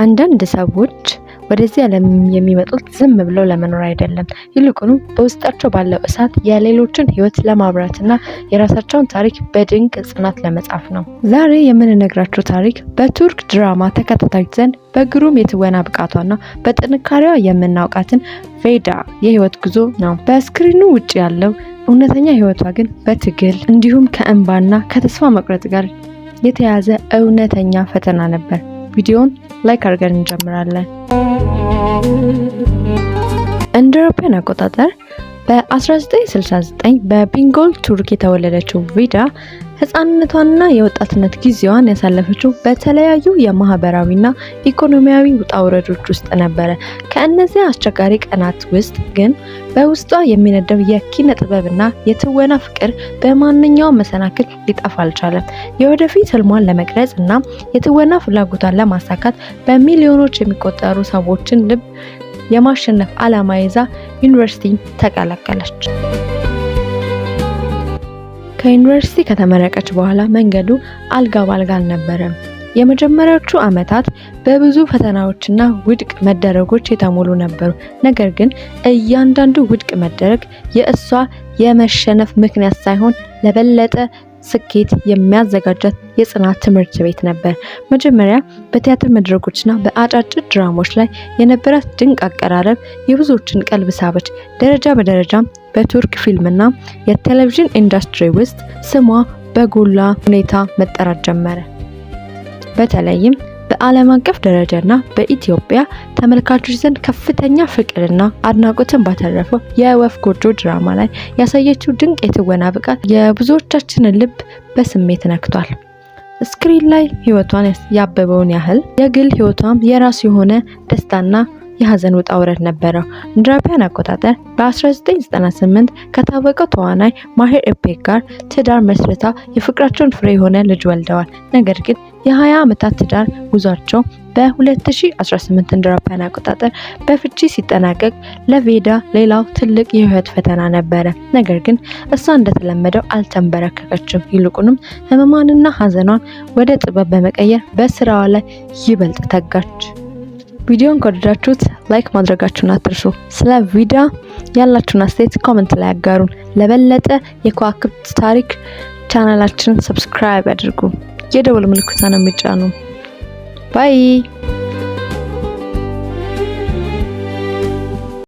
አንዳንድ ሰዎች ወደዚህ ዓለም የሚመጡት ዝም ብለው ለመኖር አይደለም። ይልቁኑ በውስጣቸው ባለው እሳት የሌሎችን ሕይወት ለማብራትና የራሳቸውን ታሪክ በድንቅ ጽናት ለመጻፍ ነው። ዛሬ የምንነግራችሁ ታሪክ በቱርክ ድራማ ተከታታዮች ዘንድ በግሩም የትወና ብቃቷና በጥንካሬዋ የምናውቃትን ቬዳ የህይወት ጉዞ ነው። በ screen ኑ ውጭ ያለው እውነተኛ ህይወቷ ግን በትግል እንዲሁም ከእንባና ከተስፋ መቁረጥ ጋር የተያዘ እውነተኛ ፈተና ነበር። ቪዲዮን like አድርገን እንጀምራለን። እንደ አውሮፓውያን አቆጣጠር በ1969 በቢንጎል ቱርክ የተወለደችው ቪዳ ህፃንነቷንና የወጣትነት ጊዜዋን ያሳለፈችው በተለያዩ የማህበራዊና ኢኮኖሚያዊ ውጣ ውረዶች ውስጥ ነበረ። ከእነዚያ አስቸጋሪ ቀናት ውስጥ ግን በውስጧ የሚነደው የኪነ ጥበብና የትወና ፍቅር በማንኛውም መሰናክል ሊጠፋ አልቻለም። የወደፊት ህልሟን ለመቅረጽ እና የትወና ፍላጎቷን ለማሳካት በሚሊዮኖች የሚቆጠሩ ሰዎችን ልብ የማሸነፍ ዓላማ ይዛ ዩኒቨርሲቲ ተቀላቀለች። ከዩኒቨርሲቲ ከተመረቀች በኋላ መንገዱ አልጋ ባልጋ አልነበረም። የመጀመሪያዎቹ ዓመታት በብዙ ፈተናዎችና ውድቅ መደረጎች የተሞሉ ነበሩ። ነገር ግን እያንዳንዱ ውድቅ መደረግ የእሷ የመሸነፍ ምክንያት ሳይሆን ለበለጠ ስኬት የሚያዘጋጃት የጽናት ትምህርት ቤት ነበር። መጀመሪያ በቲያትር መድረኮችና በአጫጭር ድራማዎች ላይ የነበራት ድንቅ አቀራረብ የብዙዎችን ቀልብ ሳበች። ደረጃ በደረጃም በቱርክ ፊልምና የቴሌቪዥን ኢንዱስትሪ ውስጥ ስሟ በጎላ ሁኔታ መጠራት ጀመረ። በተለይም በዓለም አቀፍ ደረጃና በኢትዮጵያ ተመልካቾች ዘንድ ከፍተኛ ፍቅርና አድናቆትን ባተረፈው የወፍ ጎጆ ድራማ ላይ ያሳየችው ድንቅ የትወና ብቃት የብዙዎቻችንን ልብ በስሜት ነክቷል። Screen ላይ ህይወቷን ያበበውን ያህል የግል ህይወቷም የራሱ የሆነ ደስታና የሀዘን ውጣ ውረድ ነበረው። እንደ አውሮፓውያን አቆጣጠር በ1998 ከታወቀው ተዋናይ ማሂር ኢፔክ ጋር ትዳር መስርታ የፍቅራቸውን ፍሬ የሆነ ልጅ ወልደዋል። ነገር ግን የ20 ዓመታት ትዳር ጉዟቸው በ2018 እንደ አውሮፓውያን አቆጣጠር በፍቺ ሲጠናቀቅ ለቬዳ ሌላው ትልቅ የህይወት ፈተና ነበረ። ነገር ግን እሷ እንደተለመደው አልተንበረከከችም። ይልቁንም ህመሟንና ሀዘኗን ወደ ጥበብ በመቀየር በስራዋ ላይ ይበልጥ ተጋች። ቪዲዮን ከወደዳችሁት like ማድረጋችሁን አትርሱ። ስለ ቪዳ ያላችሁን አስተያየት comment ላይ አጋሩን። ለበለጠ የከዋክብት ታሪክ ቻናላችንን subscribe ያድርጉ፣ የደወል ምልክቷን የሚጫኑ። Bye.